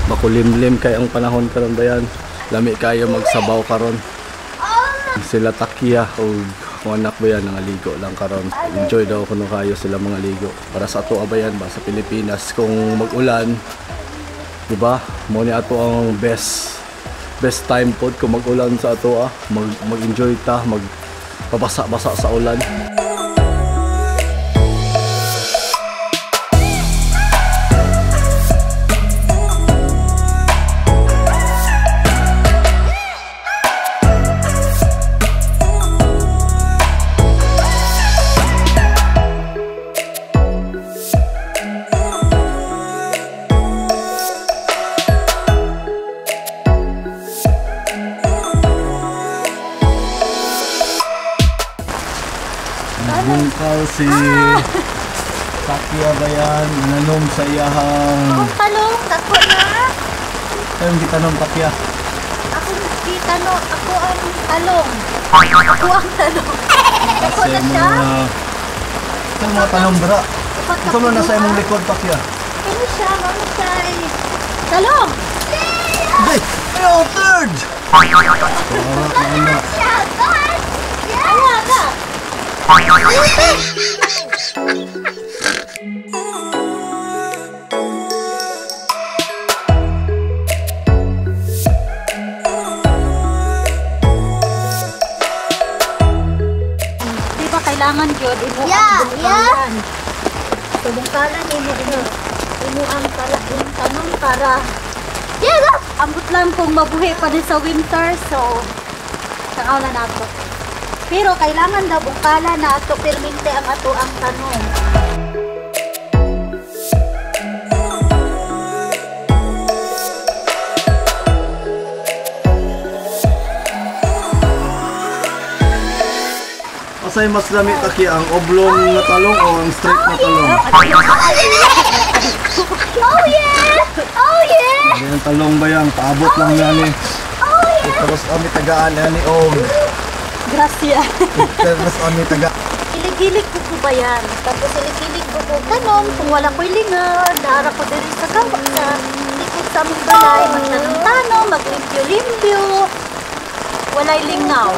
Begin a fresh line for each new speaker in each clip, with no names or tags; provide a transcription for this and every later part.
Makulimlim kay ang panahon karon bayan. Lami kayo magsabaw karon. Sila Takia o anak bayan nangaligo lang karon. Enjoy daw kuno kayo sila mga ligo. Para sa ato abayan ba sa Pilipinas kung mag-ulan, di ba? Mo ni ato ang best time pod kung mag-ulan sa ato ah. Mag-enjoy ta, magpabasa-basa sa ulan. Bungkal si Takia bayan, nanom sa iyahang
akong talong, dako na.
Ayong gitanom, Takia.
Akong gitanong, ako ang talong. Ako ang talong. Dako na siya.
Sa mga talong dra. Ito mo nasa imong likod, Takia.
Ano siya, mama siya. Talong!
Hey! Ayo, third!
Di ba kailangan yun? Imo ang bungkalan. So bungkalan imo ang tanong para ambot lang kung mabuhi pa din sa winter. So tanaw na nato. Pero kailangan daw bungkala na ato perminte ang ato ang tanong.
Asay mas lami Takia, ang oblong na talong o ang straight na talong?
Oh yeah! Oh yeah!
Ang talong ba yan? Paabot lang yan eh. Tapos kami tagaan yan eh. Oh.
Gracia.
Tapos kami taga.
Hilig-hilig ko po ba yan? Tapos hilig-hilig ko po tanong kung wala ko'y lingaw, naara ko din sa gawa sa likod sa aming balay, magtanong-tanong, maglimpyo-limpyo. Wala'y lingaw.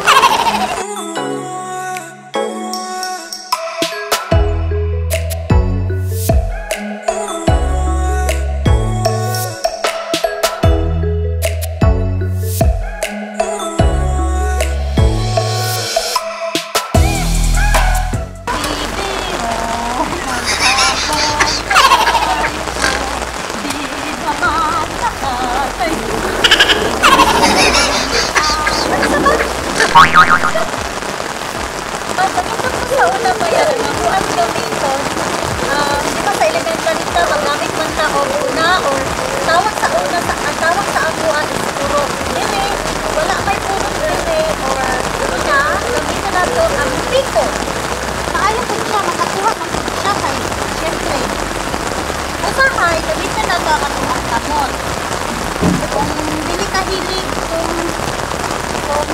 Sa una pa yan, ako ang gamiton, di ba sa elementary ta, magamit man ta o una or tawag sa una, ang tawag sa amuan is purok. Dili, wala may purok dili or una, gamitan nato ang piko. Maayo po siya, makakuha man po siya kay, syempre. Usahay, gamitan nato ang atong kamot. Kung dili ka hilig, kung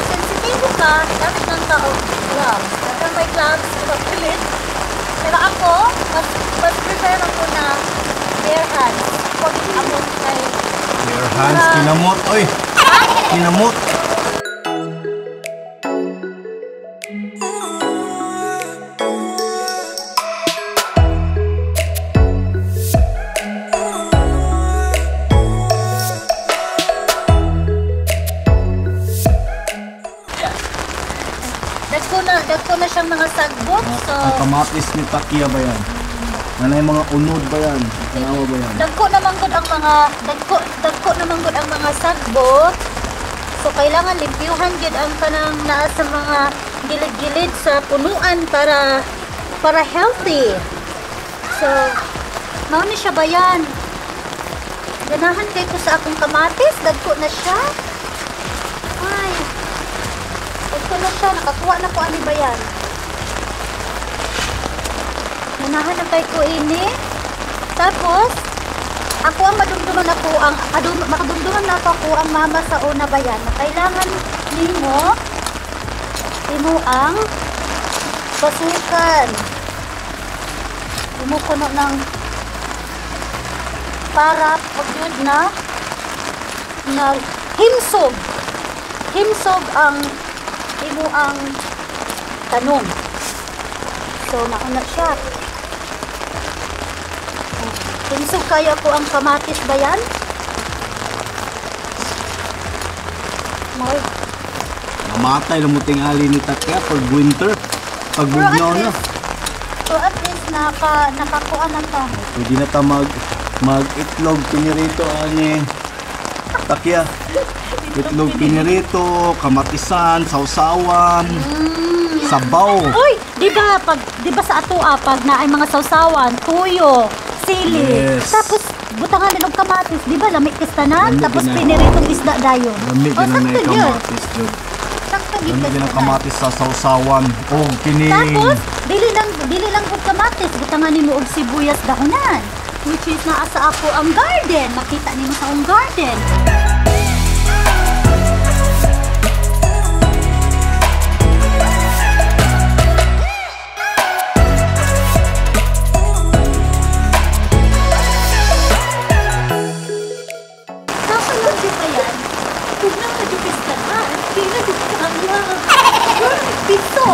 sensitibo ka, gamit lang ka og gloves. Kung may gloves, mapilit. Pero ako, mas prefer ako na bare hands. Huwag amot kay...
Bare hands, kinamot. Oy! Kinamot!
Dagko na siyang mga sagbot. So,
ang kamatis ni Takia ba yan? Ano yung mga unod ba yan? Tanawa ba yan?
Dagko naman gud ang mga dagko naman gud ang mga sagbot. So kailangan limpyuhan gid ang kanang naa sa mga gilid-gilid sa punuan para healthy. So Mao ni siya bayan. Ganahan kay ko sa akong kamatis, dagko na siya. Ay. Dagko na siya, nakakuha na ko ani bayan. Ganahan na kay ko ini. Tapos ako ang madumduman ako ang makadumduman na ako ang mama sa una bayan na kailangan nimo imo ang pasukan. Kumukuno ng para pag yun na himsog. Himsog ang imo ang tanom. So mauna siya. Himsog kaya ko ang kamatis ba yan?
Namatay lumuting ali ni Takya pag winter, pag bugnaw na.
So at least nakakuha na ta.
Pwede na ta mag itlog pinirito ani Takya. Itlog pinirito, kamatisan, sausawan, sabaw.
Uy, di ba sa atoa pag naay mga sausawan, tuyo, sili.
Yes.
Tapos butangan din og kamatis, di ba lamig kistanan? Tapos piniritong isda dayon.
Lamig na na kamatis jud. Lamig na kamatis sa sausawan o kining.
Tapos dili lang og kamatis, butangan nimo og sibuyas dahonan, which is naa sa ako ang garden. Makita nimo sa akong garden. Piso!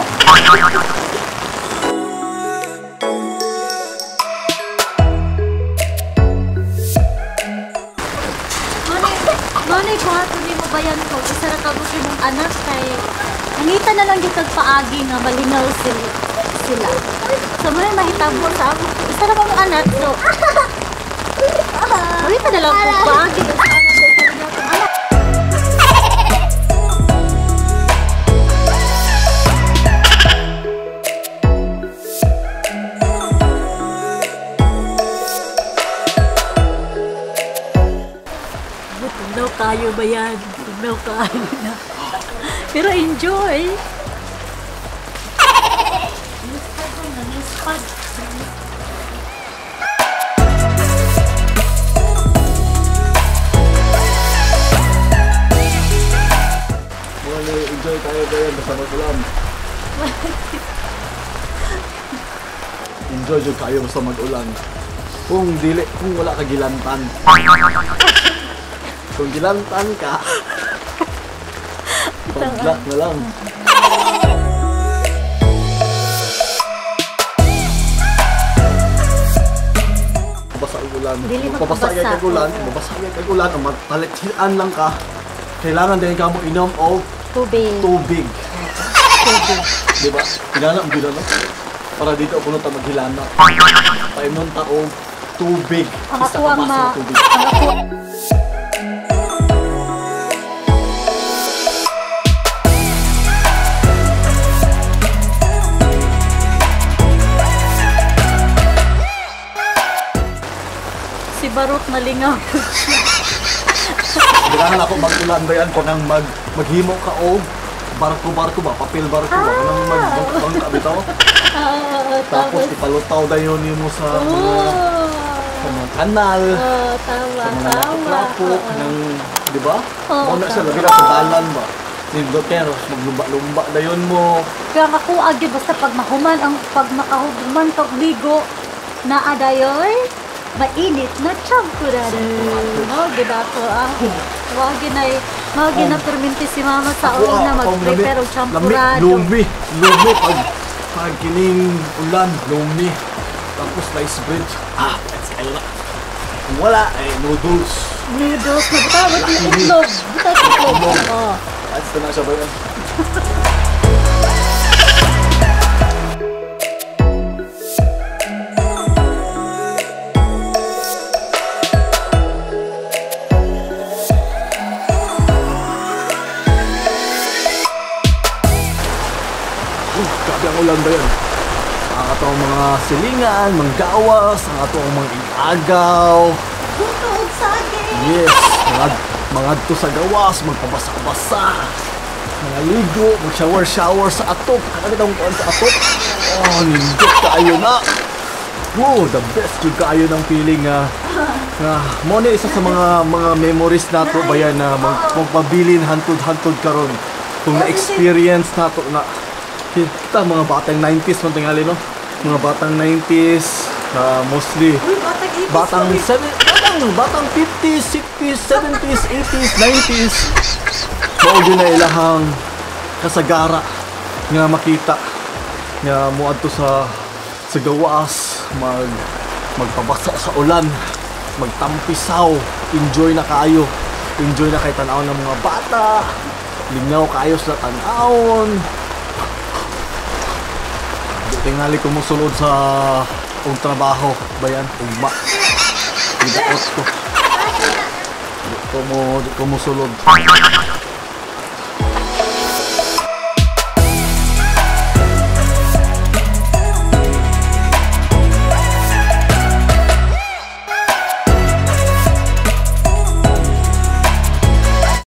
Manay buhaton nimo bayan ko, isa ra ka mo mong anak kay nangita na lang gyud kag paagi nga malingaw sila. So manay mahitabo sa ako, isa ra ka mong anak, so nangita na lang kog paagi sa anak sa isa ra akong anak. Kayo ba yan? Tugnaw kayo na. Pero enjoy!
Well, enjoy tayo ba yan? Basta mag-ulan. Enjoy jud kayo basta mag-ulan. Kung dili, kung wala ka gilantan. Kung gilantan ka, pag-black na lang. Mabasa ang ulan. Mabasa kag ulan, mabasa kag ulan, magpalitan lang ka. Kailangan din ka mo inom og
tubig.
Tubig. Tubig. Diba? Hilana ang gilana. Para dito ako ta maghilana. Painon ta og tubig.
Ang
Isa ka baso ng tubig.
Si Barok nalingaw.
Kailangan ako mag-ulan ba yan kung nang maghimo ka o barko-barko ba, papel barko ba, kung nang magbangka bitaw. Tapos ipalutaw dayon nimo sa mga kanal,
tama,
sa mga lapok-lapok, ng, di ba?
Oo,
Muna siya, labi na sa dalan ba? Nindot kayo, maglumba-lumba dayon mo.
Kaya nga ako, agyo, basta pag mahuman, ang pag makahuman kag ligo, naa dayoy, mainit na champurado. No, gid ako ah. Wag ginay, mao gina perminti si mama sa una mag-prepare og champurado.
Lumi, lumi pag kining ulan, lumi. Tapos rice bread. Ah, let's kayo na. Kung wala, eh noodles.
Noodles na butang itlog. Butang itlog. Oh.
That's na siya ba yan? Grabe ang ulan ba yan? Nakakatawang mga siling. kaugalingan, manggawas ang ato ang mga igagaw.
Buto og saging.
Yes, mga mangadto sa gawas, magpabasa-basa. Mga ligo, mag-shower-shower sa atop. Kakakita mong kuan sa atop. Oh, nindot kaayo na. Whoa, the best jud kaayo ng feeling nga nga mo ni isa sa mga memories nato ba yan na magpabilin hantod-hantod karon kung na-experience nato na kita mga batang 90s man tingali, no, mga batang 90s, mostly.
Uy, batang 80s.
Batang
ko, eh.
seven, batang 50s, 60s, 70s, 80s, 90s, mao gyud na ilahang kasagara nga makita nga moadto sa gawas, magpabasa sa ulan, magtampisaw, enjoy na kaayo, enjoy na kay tan-aw ng mga bata, lingaw kaayo sa tan-awon. Di tingali ko mosulod sa og trabaho bayan ugma. Gidaot ko. Di ko mosulod.